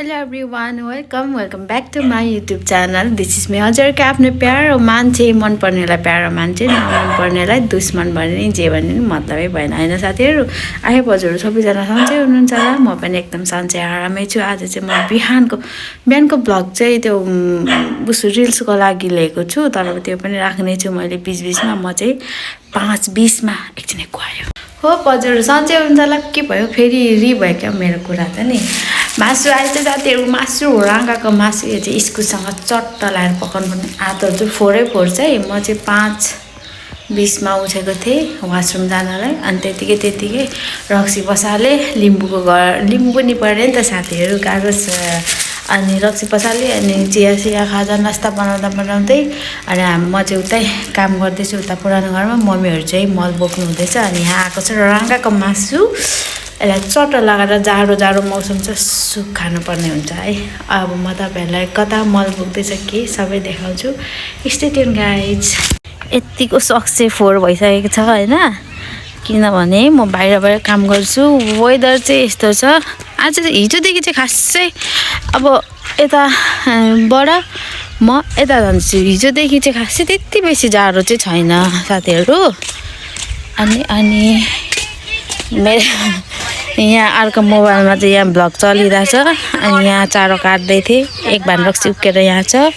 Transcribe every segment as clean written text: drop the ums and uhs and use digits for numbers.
Hello everyone welcome back to my YouTube channel this is me हजुरको आफ्नो प्यारो मान्छे मनपर्नेलाई प्यारो मान्छे नमनपर्नेलाई दुश्मन भने नि जे भने नि मतलबै भएन होइन साथीहरू। आए हजुरहरू सबैजना सन्चै हुनुहुन्छ होला। म पनि एकदम सन्चै आरामै छु। आज चाहिँ म बिहानको ब्लग चाहिँ त्यो उसो रिल्सको लागि लिएको छु, तर त्यो पनि राख्ने छु मैले बिचबिचमा। म चाहिँ 5:20मा एकछिन आयो हो हजुर सन्चै हुन्छ होला। के भयो फेरि भयो क्या मेरो कुरा त नि। मासु आएछ साथीहरू, मासु राँगाको मासु। यो चाहिँ इस्कुससँग चट्ट लाएर पकाउनु पर्ने। आदर चाहिँ 4:04 चाहिँ म चाहिँ 5:20मा उठेको थिएँ वासरुम जानलाई। अनि त्यतिकै रक्सी बसाले लिम्बू नि पऱ्यो नि त साथीहरू, गाह्रो छ। अनि रक्सी बसाले अनि चिया खाजा नास्ता बनाउँदै अनि म चाहिँ उतै काम गर्दैछु उता पुरानो घरमा। मम्मीहरू चाहिँ मल बोक्नु हुँदैछ। अनि यहाँ आएको छ राँगाको मासु। यसलाई चट्ट लगाएर जाडो मौसम छ सुप खानुपर्ने हुन्छ है। अब म तपाईँहरूलाई कता मल बोक्दैछ के सबै देखाउँछु। Stay tune guys. यतिको सक्स चाहिँ 4 भइसकेको छ होइन, किनभने म बाहिर काम गर्छु। वेदर चाहिँ यस्तो छ आज चाहिँ, हिजोदेखि चाहिँ खासै अब यताबाट म यता जान्छु। हिजोदेखि चाहिँ खासै त्यति बेसी जाडो चाहिँ छैन साथीहरू। अनि मेरो यहाँ अर्को मोबाइलमा चाहिँ यहाँ भ्लग चलिरहेछ। अनि यहाँ चारो काट्दै थिएँ। एक भान रक्सी उक्केर यहाँ छ।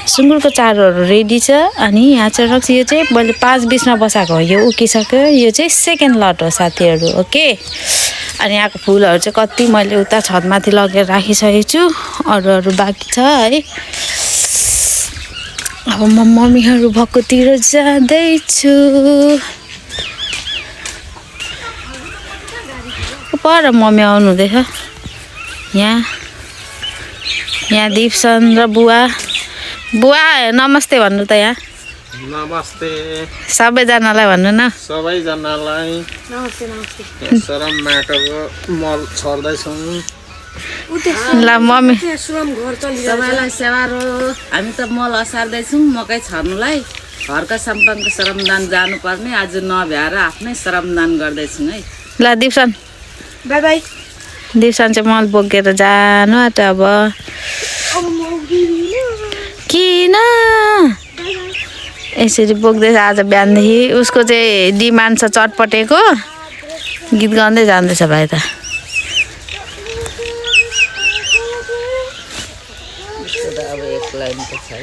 सुँगुरको चारोहरू रेडी छ। अनि यहाँ चाहिँ रक्सी, यो चाहिँ मैले 5:20मा बसाएको हो, यो उकिसक्यो। यो चाहिँ सेकेन्ड लट हो साथीहरू। ओके। अनि यहाँको फुलहरू चाहिँ कति मैले उता छतमाथि लगेर राखिसकेको छु। अरू बाँकी छ है। अब म मम्मीहरू भएकोतिर जाँदैछु। पर मम्मी आउनु हुँदैछ। यहाँ दिपसन र बुवा नमस्ते भन्नु त। यहाँ नमस्ते सबैजनालाई भन्नु न। सबैजनालाई नमस्ते। सरम माटोको मल छर्दैछौँ ल मम्मी सबैलाई सेवारो। हामी त मल असार्दैछौँ मकै छर्नुलाई। घरका सम्पनको श्रमदान जानुपर्ने, आज नभ्याएर आफ्नै श्रमदान गर्दैछौँ है। ल दिपसन बाई बाई। दिपसन चाहिँ मल बोकेर जानु आँट। अब किन यसरी बोक्दैछ आज बिहानदेखि। उसको चाहिँ डिमान्ड छ चटपटेको। गीत गाउँदै जाँदैछ भाइ त। अब एक लाइन त छ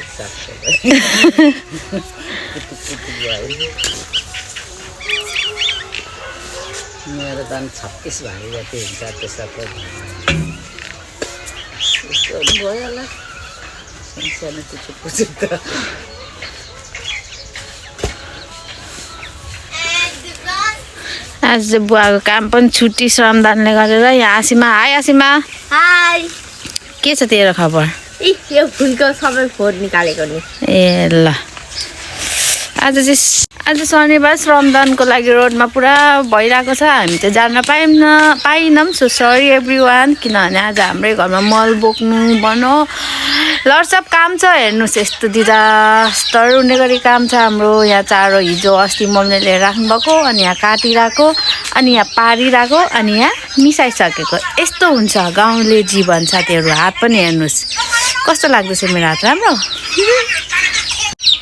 मेरो दान 26 भाइ जति हुन्छ त्यसको यस्तो भयो होला। सानो पुछु त आज चाहिँ बुवाको काम पनि छुट्टी श्रमदानले गरेर। यहाँ आसिमा, हाई आसिमा। हाई। के छ तेरो खबर? यो फुलको सबै फोहोर निकालेको नि। ए ल आज शनिबार श्रमदानको लागि रोडमा पुरा भइरहेको छ। हामी त जान पाइनौँ। So sorry everyone. किनभने आज हाम्रै घरमा मल बोक्नु भनौँ लड्सप काम छ। हेर्नुहोस् यस्तो डिजास्टर हुने गरी काम छ हाम्रो यहाँ। चारो हिजो अस्ति मम्मीले लिएर राख्नुभएको। अनि यहाँ काटिरहेको, अनि यहाँ पारिरहेको, अनि यहाँ मिसाइसकेको। यस्तो हुन्छ गाउँले जीवन साथीहरू। हात पनि हेर्नुहोस् कस्तो लाग्दैछ मेरो हात। राम्रो।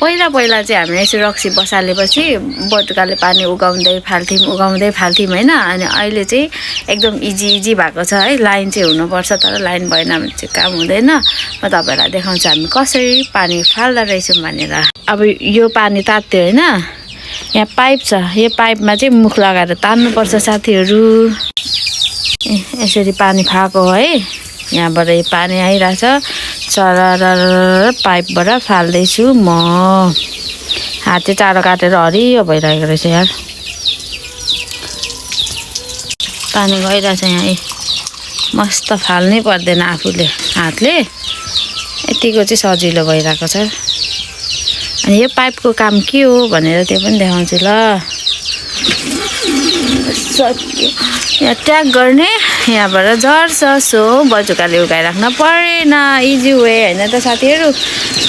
पहिला चाहिँ हामीले यसो रक्सी बसालेपछि बटुकाले पानी उगाउँदै फाल्थ्यौँ होइन। अनि अहिले चाहिँ एकदम इजी भएको छ है। लाइन चाहिँ हुनुपर्छ, तर लाइन भएन भने चाहिँ काम हुँदैन। म तपाईँहरूलाई देखाउँछु हामी कसरी पानी फाल्दा रहेछौँ भनेर। अब यो पानी तात्यो होइन, यहाँ पाइप छ। यो पाइपमा चाहिँ मुख लगाएर तान्नुपर्छ साथीहरू। यसरी पानी फाएको है। यहाँबाट यो पानी आइरहेछ। सरर पाइपबाट फाल्दैछु म। हात चाहिँ चारो काटेर हरियो भइरहेको रहेछ यार। पानी गइरहेछ यहाँ। मस्त फाल्नै पर्दैन आफूले हातले। यतिको चाहिँ सजिलो भइरहेको छ। अनि यो पाइपको काम के हो भनेर त्यो पनि देखाउँछु ल। सक्यो। यहाँ ट्याग गर्ने, यहाँबाट झर्छ। सो बटुकाले उगाइराख्न परेन। इजी वे होइन त साथीहरू।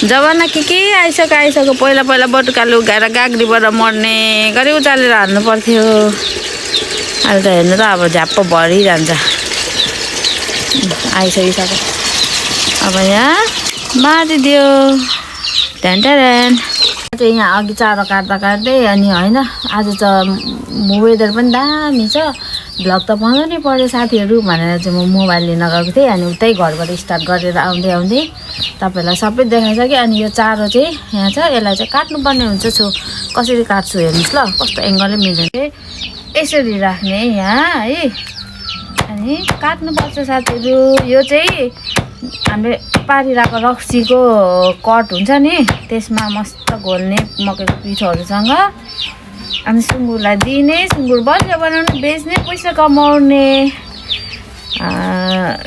जमाना के आइसक्यो। पहिला बटुकाले उगाएर गाग्रीबाट मर्ने गरी उचालेर हाल्नु पर्थ्यो। अहिले त हेर्नु त अब झ्याप्प भरिजान्छ। आइसकिसक्यो। अब यहाँ बाँधिदियो टेन्टेरेन चाहिँ यहाँ अघि चारो काट्दै अनि होइन आज त वेदर पनि दामी छ भ्लग त बनाउनै पर्यो साथीहरू भनेर चाहिँ म मोबाइल लिन गएको थिएँ अनि उतै घरबाट स्टार्ट गरेर आउँदै तपाईँहरूलाई सबै देखाइसकेँ अनि यो चारो चाहिँ यहाँ छ यसलाई चाहिँ काट्नुपर्ने हुन्छ कसरी काट्छु हेर्नुहोस् ल कस्तो एङ्गलै मिल्दैन यसरी राख्ने यहाँ है अनि काट्नुपर्छ साथीहरू यो चाहिँ हामीले पारिरहेको रक्सीको कट हुन्छ नि त्यसमा मस्त घोल्ने मकैको पिठोहरूसँग अनि सुँगुरलाई दिने सुँगुर बलियो बनाउने बेच्ने पैसा कमाउने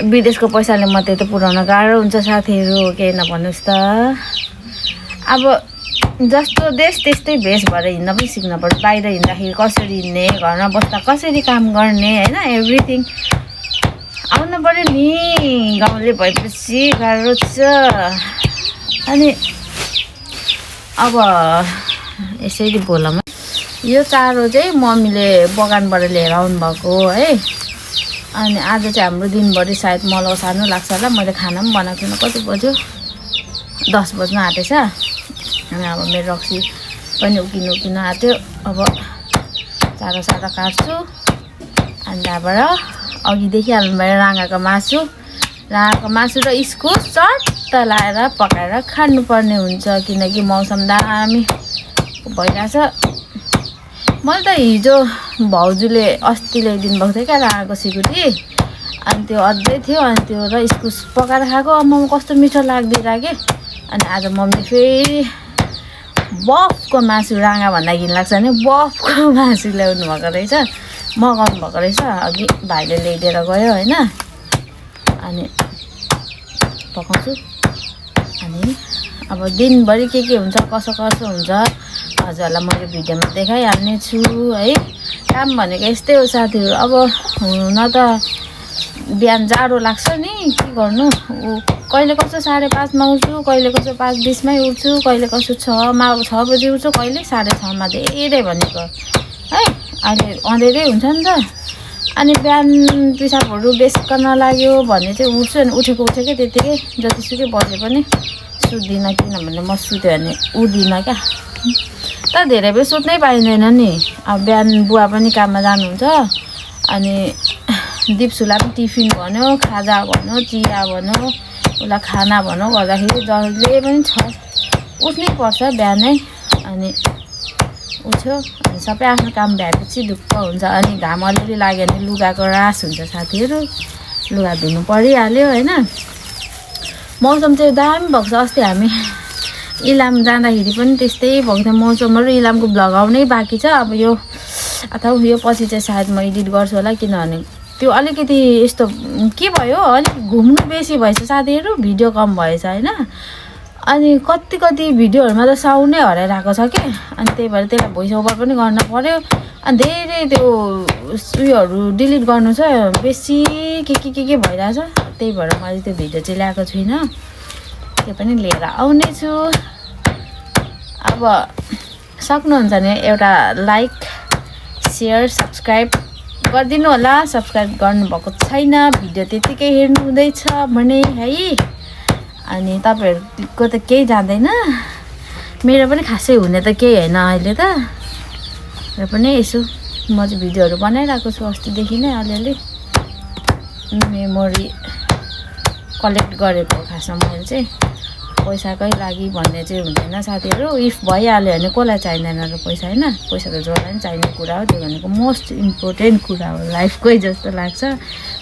विदेशको पैसाले मात्रै त पुऱ्याउन गाह्रो हुन्छ साथीहरू केही नभन्नुहोस् त अब जस्तो देश त्यस्तै भेष भएर हिँड्न पनि सिक्नु पर्छ बाहिर हिँड्दाखेरि कसरी हिँड्ने घरमा बस्दा कसरी काम गर्ने होइन एभ्रिथिङ आउनु पऱ्यो नि गाउँले भएपछि गाह्रो छ अनि अब यसरी बोलौँ यो चारो चाहिँ मम्मीले बगानबाट लिएर आउनुभएको है अनि आज चाहिँ हाम्रो दिनभरि सायद मल ओसार्नु लाग्छ होला मैले खाना पनि बनाएको थिइनँ कति बज्यो 10 बज्न आँटेछ अनि अब मेरो रक्सी पनि उकिनु आँट्यो अब चारो काट्छु अनि त्यहाँबाट अघि देखिहाल्नु भयो राँगाको मासु र इस्कुस चट्ट लाएर पकाएर खानुपर्ने हुन्छ किनकि मौसम दामी भइरहेछ मैले त हिजो भाउजूले अस्ति ल्याइदिनु भएको थियो क्या राँगाको सिकुटी अनि त्यो अझै थियो अनि त्यो र इस्कुस पकाएर खाएको अम्मामा कस्तो मिठो लाग्दिरहेको के अनि आज मम्मीले फेरि बफको मासु राँगा भन्दा घिन लाग्छ भने बफको मासु ल्याउनु भएको रहेछ मगाउनु भएको रहेछ अघि भाइले ल्याइदिएर गयो होइन अनि पकाउँछु अनि अब दिनभरि के हुन्छ कसो हुन्छ हजुरहरूलाई मैले भिडियोमा देखाइहाल्ने छु है काम भनेको यस्तै हो साथीहरू अब हुन त बिहान जाडो लाग्छ नि के गर्नु कहिले कसो 5:30 मा उठ्छु कहिले कसो 5:20 मै उठ्छु कहिले कसो 6 बजी उठ्छु कहिले 6:30 मा धेरै भनेको है अहिले अँधेरै हुन्छ नि त अनि बिहान पिसाबहरू बेस्कन लाग्यो भने चाहिँ उठ्छु अनि उठेकै त्यतिकै जतिसुकै बजे पनि सुत्दिनँ किनभने म सुत्यो भने उठ्दिनँ क्या तर धेरै बेर सुत्नै पाइँदैन नि अब बिहान बुवा पनि काममा जानुहुन्छ अनि दिप्सुलाई पनि टिफिन भन्यो खाजा भन्यो चिया भन्यो उसलाई खाना भन्यो गर्दाखेरि जसले पनि उठ्नै पर्छ बिहानै अनि उठ्यो अनि सबै आफ्नो काम भ्याएपछि ढुक्क हुन्छ अनि घाम अलिअलि लाग्यो भने लुगाको रास हुन्छ साथीहरू लुगा धुनु परिहाल्यो होइन मौसम चाहिँ दामी भएको छ अस्ति हामी इलाम जाँदाखेरि पनि त्यस्तै भएको थियो मौसमहरू इलामको भ्लग आउनै बाँकी छ अब यो अथवा यो पछि चाहिँ सायद म एडिट गर्छु होला किनभने त्यो अलिकति यस्तो के भयो अलिक घुम्नु बेसी भएछ साथीहरू भिडियो कम भएछ होइन अनि कति भिडियोहरूमा त साउन्डै हराइरहेको छ कि अनि त्यही भएर त्यसलाई भोइस ओभर पनि गर्न पर्यो अनि धेरै त्यो उयोहरू डिलिट गर्नु छ बेसी के भइरहेछ त्यही भएर मैले त्यो भिडियो चाहिँ ल्याएको छुइनँ त्यो पनि लिएर आउने छु अब सक्नुहुन्छ भने एउटा लाइक सेयर सब्सक्राइब गरिदिनु होला सब्सक्राइब गर्नुभएको छैन भिडियो त्यतिकै हेर्नु हुँदैछ भने है अनि तपाईँहरूको त केही जान्दैन मेरो पनि खासै हुने त केही होइन अहिले त र पनि यसो म चाहिँ भिडियोहरू बनाइरहेको छु अस्तिदेखि नै अलिअलि मेमोरी कलेक्ट गरेको खासमा मैले चाहिँ पैसाकै लागि भन्ने चाहिँ हुँदैन साथीहरू इफ भइहाल्यो भने कसलाई चाहिँदैन र पैसा होइन पैसा त जसलाई पनि चाहिने कुरा हो त्यो भनेको मोस्ट इम्पोर्टेन्ट कुरा हो लाइफकै जस्तो लाग्छ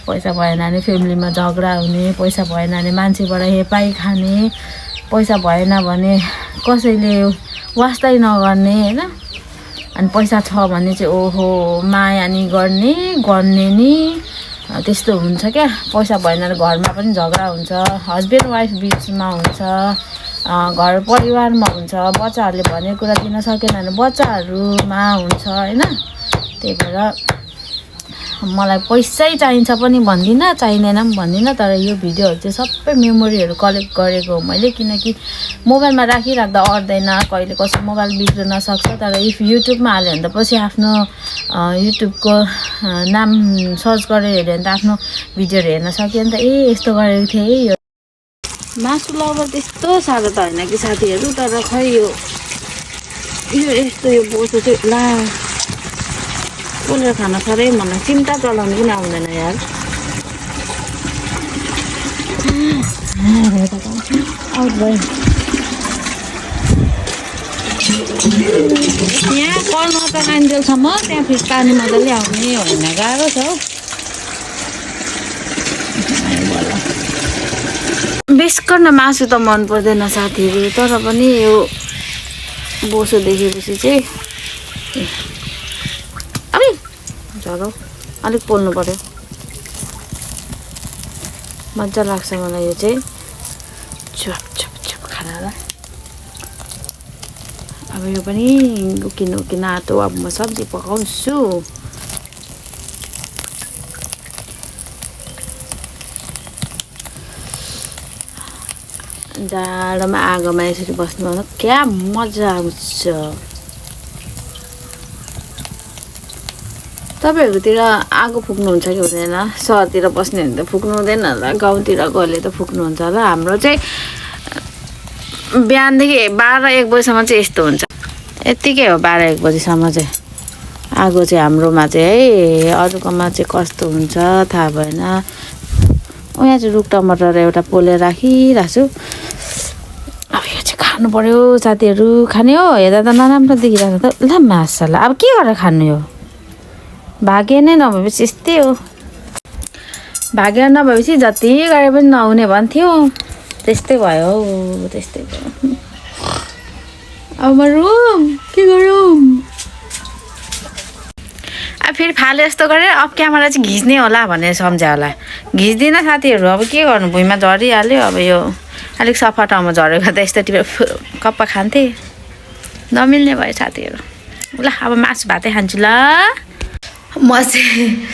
पैसा भएन भने फ्यामिलीमा झगडा हुने पैसा भएन भने मान्छेबाट हेपाई खाने पैसा भएन भने कसैले वास्तै नगर्ने होइन अनि पैसा छ भने चाहिँ ओहो माया नि गर्ने नि त्यस्तो हुन्छ क्या पैसा भएन भने घरमा पनि झगडा हुन्छ हस्बेन्ड वाइफ बिचमा हुन्छ घर परिवारमा हुन्छ बच्चाहरूले भनेको कुरा दिन सकेन भने बच्चाहरूमा हुन्छ होइन त्यही भएर मलाई पैसै चाहिन्छ पनि भन्दिनँ चाहिँदैन पनि भन्दिनँ तर यो भिडियोहरू चाहिँ सबै मेमोरीहरू कलेक्ट गरेको हो मैले किनकि मोबाइलमा राखिराख्दा अट्दैन कहिले कसो मोबाइल बिग्रन सक्छ तर इफ युट्युबमा हाल्यो भने त पछि आफ्नो युट्युबको नाम सर्च गरेर हेऱ्यो भने त आफ्नो भिडियोहरू हेर्न सक्यो नि त ए यस्तो गरेको थिएँ है यो मासु लबर त्यस्तो साह्रो त होइन कि साथीहरू, तर खै यो यस्तो यो बोसो चाहिँ ला पोलेर खान साह्रै मलाई चिम्टा चलाउनु पनि आउँदैन यार। आउट भयो यहाँ कल नटकाइन्जेलसम्म त्यहाँ फेरि पानी मजाले आउने होइन, गाह्रो छ हौ। बेसकर न मासु त मन पर्दैन साथीहरू, तर पनि यो बोसो देखेपछि चाहिँ झरो अलिक पोल्नु पर्यो। मजा लाग्छ मलाई यो चाहिँ छप छप छप खानालाई। अब यो पनि उकिन आँटो, अब म सब्जी पकाउँछु। जाडोमा आगोमा यसरी बस्नु क्या मजा आउँछ। तपाईँहरूतिर आगो फुक्नुहुन्छ कि हुँदैन? सहरतिर बस्ने भने त फुक्नु हुँदैन होला, गाउँतिर गएले त फुक्नुहुन्छ होला। हाम्रो चाहिँ बिहानदेखि 12-1 बजीसम्म चाहिँ यस्तो हुन्छ, यत्तिकै हो। 12-1 बजीसम्म चाहिँ आगो चाहिँ हाम्रोमा चाहिँ है, अरूकोमा चाहिँ कस्तो हुन्छ थाहा भएन। यहाँ चाहिँ रुख टमाटर एउटा पोलेर राखिरहेको छु। अब यो चाहिँ खानु पर्यो साथीहरू। खाने हो? हेर्दा त नराम्रो देखिरहेको त। ल मासला अब के गरेर खानु? यो भाग्य नै नभएपछि यस्तै हो। भाग्य नभएपछि जति गरे पनि नहुने भन्थ्यो, त्यस्तै भयो हौ, त्यस्तै भयो। अब रुम के गरौँ? अब फेरि फाले जस्तो गरेर अब क्यामेरा चाहिँ घिच्ने होला भनेर सम्झ्यो होला। घिच्दिनँ साथीहरू, अब के गर्नु, भुइँमा झरिहाल्यो। अब यो अलिक सफा ठाउँमा झरेको त यस्तो टिपेर कप्पा खान्थेँ, नमिल्ने भयो साथीहरू। ल अब मासु भातै खान्छु। ल म चाहिँ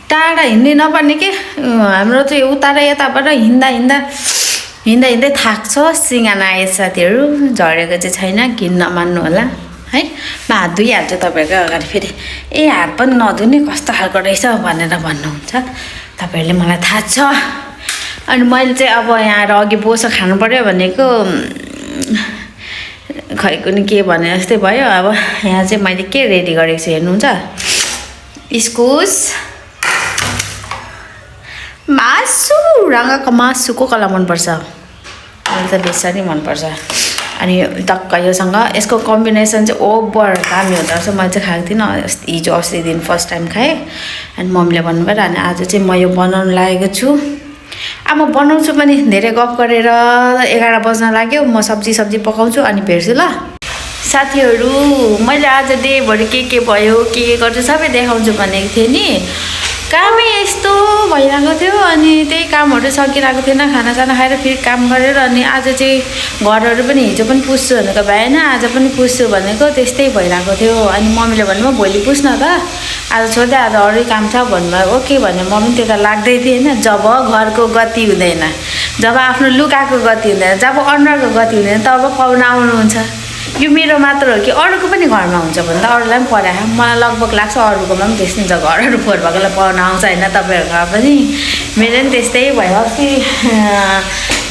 टाढा हिँड्नै नपर्ने के, हाम्रो चाहिँ उता र यताबाट हिँड्दै थाक्छ। सिँगाना आए साथीहरू, झरेको चाहिँ छैन, घिन नमान्नु होला है। म हात धोइहाल्छु तपाईँहरूको अगाडि। फेरि ए हात पनि नधुने कस्तो खालको रहेछ भनेर भन्नुहुन्छ तपाईँहरूले, मलाई थाहा छ। अनि मैले चाहिँ अब यहाँ आएर अघि बोसो खानु पऱ्यो भनेको, खै कुनि के भने जस्तै भयो। अब यहाँ चाहिँ मैले के रेडी गरेको छु हेर्नुहुन्छ? इस्कुस, मासु, रङ्गाको मासु को कसलाई मनपर्छ? मलाई त बेसरी मनपर्छ। अनि टक्क योसँग यसको कम्बिनेसन चाहिँ ओभर दामी हुँदो रहेछ। मैले चाहिँ खाएको थिइनँ, हिजो अस्ति दिन फर्स्ट टाइम खाएँ। अनि मम्मीले भन्नुभयो, अनि आज चाहिँ म यो बनाउनु लागेको छु। अब म बनाउँछु पनि धेरै गफ गरेर 11 बज्न लाग्यो। म सब्जी पकाउँछु अनि भेट्छु ल साथीहरू। मैले आज डेभरि के भयो, के गर्छु सबै देखाउँछु भनेको थिएँ नि। कामै यस्तो भइरहेको थियो, अनि त्यही कामहरू सकिरहेको थिएन। खानासाना खाएर फेरि काम गरेर, अनि आज चाहिँ घरहरू पनि हिजो पनि पुस्छु भनेको भएन, आज पनि पुस्छु भनेको, त्यस्तै भइरहेको थियो। अनि मम्मीले भन्नुभयो भोलि पुस्न त, आज छोड्दै आज अरू काम छ भन्नुभयो। ओके भने म पनि त्यता लाग्दै थिएँ होइन। जब घरको गति हुँदैन, जब आफ्नो लुगाको गति हुँदैन, जब अनुहारको गति हुँदैन, तब पाहुना आउनुहुन्छ। यो मेरो मात्र हो कि अरूको पनि घरमा हुन्छ भने त अरूलाई पनि परायो। मलाई लगभग लाग्छ अरूकोमा पनि त्यस्तै हुन्छ, घरहरू फोहोर भएकोलाई पाहुना आउँछ होइन, तपाईँहरूकोमा पनि। मेरो पनि त्यस्तै भयो। अस्ति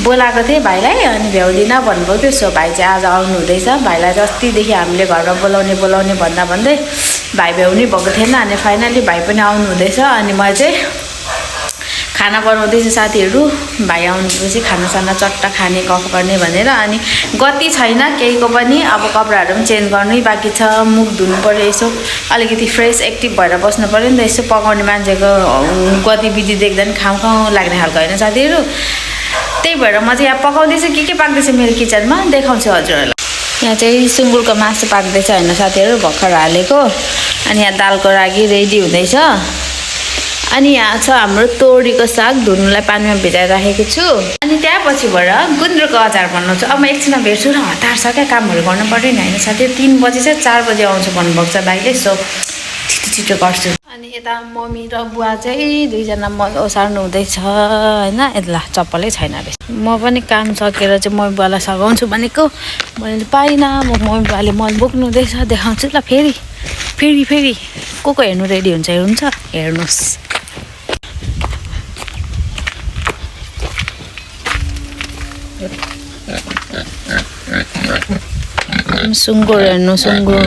बोलाएको थिएँ भाइलाई, अनि भ्याउँदिनँ भन्नुभएको थियो। सो भाइ चाहिँ आज आउनु हुँदैछ। भाइलाई चाहिँ अस्तिदेखि हामीले घरमा बोलाउने भन्दै भाइ भ्याउनै भएको थिएन। अनि फाइनली भाइ पनि आउनु हुँदैछ। अनि म चाहिँ खाना बनाउँदैछु साथीहरू। भाइ आउनुपर्छ खानासाना चट्टा खाने गफ गर्ने भनेर। अनि गति छैन केहीको पनि। अब कपडाहरू पनि चेन्ज गर्नै बाँकी छ, मुख धुनु पऱ्यो, यसो अलिकति फ्रेस एक्टिभ भएर बस्नु पऱ्यो नि त। यसो पकाउने मान्छेको गतिविधि देख्दा नि खाउँ लाग्ने खालको होइन साथीहरू। त्यही भएर म चाहिँ यहाँ पकाउँदैछु, के पाक्दैछु मेरो किचनमा देखाउँछु हजुरहरूलाई। यहाँ चाहिँ सुँगुरको मासु पाक्दैछ होइन साथीहरू, भर्खर हालेको। अनि यहाँ दालको लागि रेडी हुँदैछ। अनि यहाँ छ हाम्रो तोरीको साग, धुनुलाई पानीमा भिजाएर राखेको छु। अनि त्यहाँ पछिबाट गुन्द्रुकको अचार बनाउँछु। अब म एकछिनमा भेट्छु र हतार छ क्या, कामहरू गर्नु पऱ्यो नि होइन साथी। 3 बजी चाहिँ 4 बजी आउँछु भन्नुभएको छ भाइले। सो छिटो गर्छु। अनि यता मम्मी र बुवा चाहिँ दुईजना ओसार्नु हुँदैछ होइन। ल चप्पलै छैन रहेछ। म पनि काम सकेर चाहिँ मम्मी बुवालाई सघाउँछु भनेको, मैले पाइनँ। मम्मी बुवाले मल बोक्नु हुँदैछ, देखाउँछु ल फेरि को हेर्नु रेडी हुन्छ हेर्नुहोस्। सुँगुर हेर्नु सुँगुर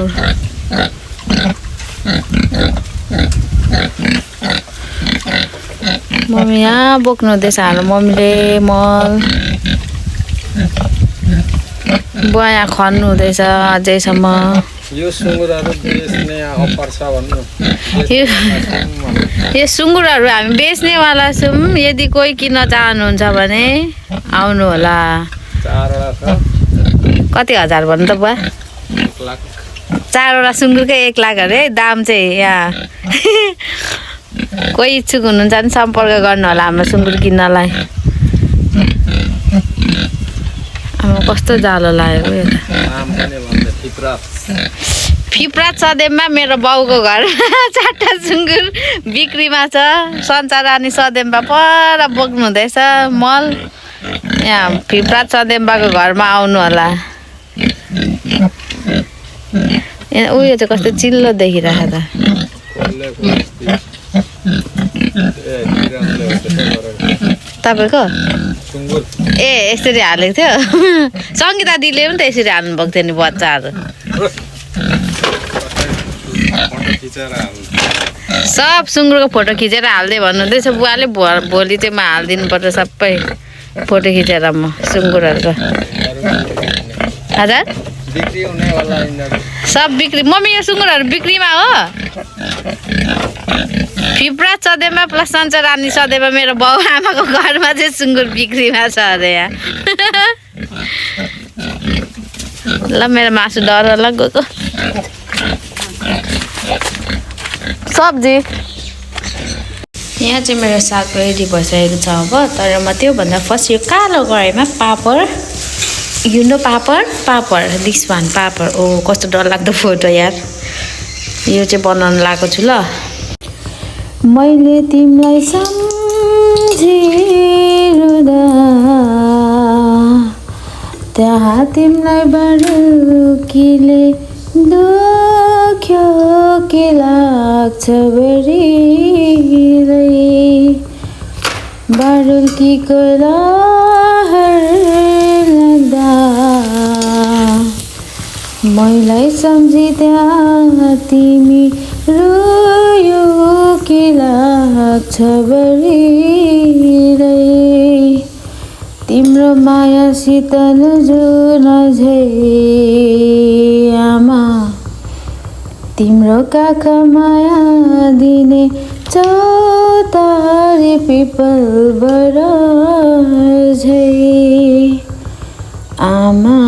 मम्मी यहाँ बोक्नु हुँदैछ हाम्रो मम्मीले मल बुवा यहाँ खन्नु हुँदैछ अझैसम्म यो सुँगुरहरू बेच्ने अफर छ भन्नु यो सुँगुरहरू हामी बेच्नेवाला छौँ यदि कोही किन्न चाहनुहुन्छ भने आउनु होला 4वटा छ कति हजार भन्नु त बुवा 1 लाख 4वटा सुँगुरकै 1 लाख अरे दाम चाहिँ यहाँ कोही इच्छुक हुनुहुन्छ भने सम्पर्क गर्नु होला हाम्रो सुँगुर किन्नलाई अब कस्तो जालो लाग्यो यो नाम पनि भन्दै फिप्रा सदेममा मेरो बाउको घर 4टा सुँगुर बिक्रीमा छ सञ्चार रानी सदेममा पर बोक्नु हुँदैछ मल यहाँ फिप्रा सदेमबाको घरमा आउनु होला उयो चाहिँ कस्तो चिल्लो देखिरहेको त तपाईँको ए यसरी हालेको थियो सङ्गीता दिदीले पनि त यसरी हाल्नुभएको थियो नि बच्चाहरू सब सुँगुरको फोटो खिचेर हाल्दै भन्नुहुँदैछ बुवाले भोलि चाहिँ म हालिदिनुपर्छ सबै फोटो खिचेर म सुँगुरहरूको हजुर सब बिक्री मम्मी यो सुँगुरहरू बिक्रीमा हो फिप्रा सदेमा प्लस सञ्चार रानी सदेमा मेरो बाउ आमाको घरमा चाहिँ सुँगुर बिक्रीमा छ अरे यहाँ ल मेरो मासु डर होला गएको सब्जी यहाँ चाहिँ मेरो साग रेडी भइसकेको छ अब तर म त्योभन्दा फर्स्ट यो कालो कराईमा papad you know papad this one papad ओ कस्तो डरलाग्दो फोटो यार यो चाहिँ बनाउन लगाएको छु ल मैले तिमीलाई सम्झिरहँदा त्यहाँ तिमीलाई बारुकीले दुख्यो के लाग्छ बढीरै बारुकीको लहर लाग्दा मैलाई सम्झी त्यहाँ तिमी रोयो के लाग्छ बढीरै तिम्रो माया शीतल जुन झै आमा तिम्रो काखा माया दिने चौतारी पिपल बढ झै आमा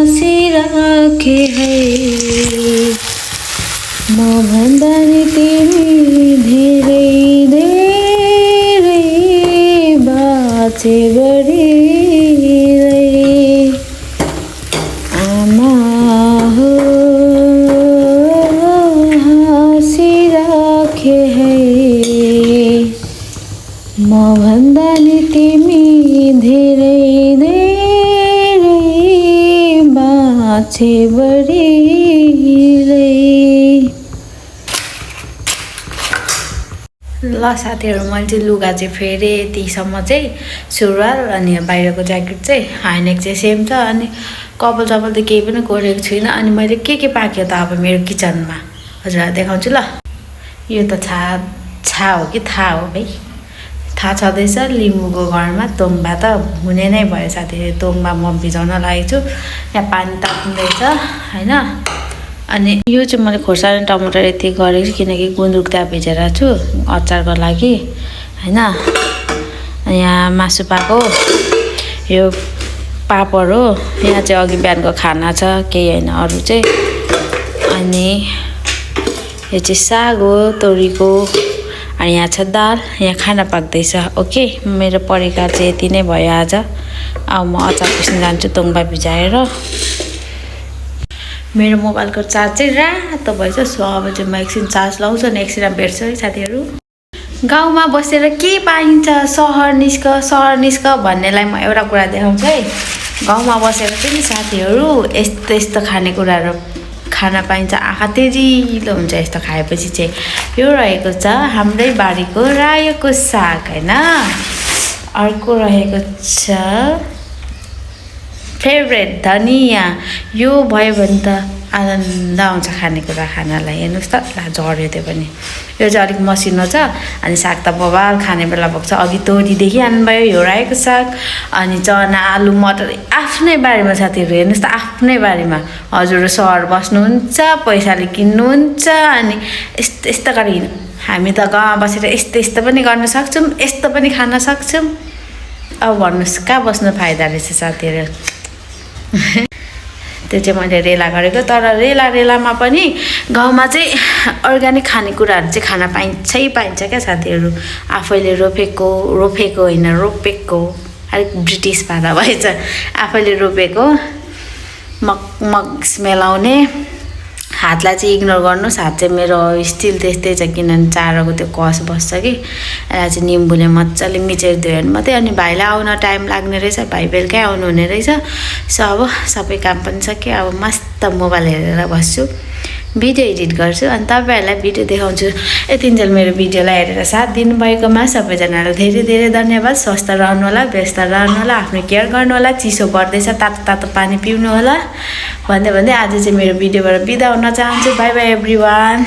हाँसिराखे है म भन्दा नि तिमी धेरै धेरै बाँचे बढीरै आमा हो हाँसिराखे है म भन्दा नि तिमी धेरै धेरै बाँचे बढीरै ल साथीहरू मैले चाहिँ लुगा चाहिँ फेरेँ यतिसम्म चाहिँ सुरुवाल अनि बाहिरको ज्याकेट चाहिँ हाइनेक चाहिँ सेम छ अनि कपाल चपाल त केही पनि कोरेको छुइनँ अनि मैले के पाक्यो त अब मेरो किचनमा हजुरलाई देखाउँछु ल यो त छा हो कि थाहा हो भाइ थाहा छँदैछ लिम्बूको घरमा तोङ्बा त हुने नै भयो साथीहरू तोङ्बा म भिजाउन लागेको छु यहाँ पानी ताप्दैछ होइन अनि यो चाहिँ मैले खोर्सानी टमाटर यति गरेको छु किनकि गुन्द्रुक त्यहाँ भिजेर छु अचारको लागि होइन यहाँ मासु पाएको यो पापड हो यहाँ चाहिँ अघि बिहानको खाना छ केही होइन अरू चाहिँ अनि यो चाहिँ साग हो तोरीको अनि यहाँ छ दाल यहाँ खाना पाक्दैछ ओके मेरो परिकार चाहिँ यति नै भयो आज अब म अचार पिस्न जान्छु तोङ्बा भिजाएर मेरो मोबाइलको चार्ज चाहिँ रातो भएछ सो अब चाहिँ म एकछिन चार्ज लाउँछु अनि एकछिनमा भेट्छु है साथीहरू गाउँमा बसेर के पाइन्छ सहर निस्क भन्नेलाई म एउटा कुरा देखाउँछु है गाउँमा बसेर चाहिँ नि साथीहरू यस्तो खानेकुराहरू खाना पाइन्छ आँखा तेजिलो हुन्छ यस्तो खाएपछि चाहिँ। यो रहेको छ हाम्रै बारीको रायोको साग होइन। अर्को रहेको छ फेभरेट धनिया। यो भयो भने त आनन्द आउँछ खानेकुरा खानालाई। हेर्नुहोस् त ला झऱ्यो त्यो पनि। यो चाहिँ अलिक मसिनो छ अनि साग त बबाल खाने बेला भएको छ। अघि तोरी देखिहाल्नुभयो यो रायोको साग अनि चना आलु मटर आफ्नै बारीमा साथीहरू। हेर्नुहोस् त आफ्नै बारीमा। हजुर सहर बस्नुहुन्छ पैसाले किन्नुहुन्छ अनि यस्तो यस्तो गरी हामी त गाउँमा बसेर यस्तो यस्तो पनि गर्न सक्छौँ यस्तो पनि खान सक्छौँ। अब भन्नुहोस् कहाँ बस्नु फाइदा रहेछ साथीहरू। त्यो चाहिँ मैले रेला गरेको। तर रेलामा पनि गाउँमा चाहिँ अर्ग्यानिक खानेकुराहरू चाहिँ खान पाइन्छ क्या साथीहरू। आफैले रोपेको होइन रोपेको अलिक ब्रिटिस भाषा भएछ। आफैले रोपेको मग स्मेल आउने। हातलाई चाहिँ इग्नोर गर्नुहोस्। हात चाहिँ मेरो स्टिल त्यस्तै छ किनभने चारोको त्यो कस बस्छ कि। यसलाई चाहिँ निम्बुले मजाले मिचेर दियो भने मात्रै। अनि भाइलाई आउन टाइम लाग्ने रहेछ। भाइ बेलुकै आउनु हुने रहेछ। सो अब सबै काम पनि सक्यो। अब मस्त मोबाइल हेरेर बस्छु भिडियो एडिट गर्छु अनि तपाईँहरूलाई भिडियो देखाउँछु। यतिन्जेल मेरो भिडियोलाई हेरेर साथ दिनुभएकोमा सबैजनालाई धेरै धेरै धन्यवाद। स्वस्थ रहनु होला व्यस्त रहनु होला आफ्नो केयर गर्नु होला। चिसो पर्दैछ तातो तातो पानी पिउनु होला भन्दै आज चाहिँ मेरो भिडियोबाट बिदा हुन चाहन्छु। By by everyone.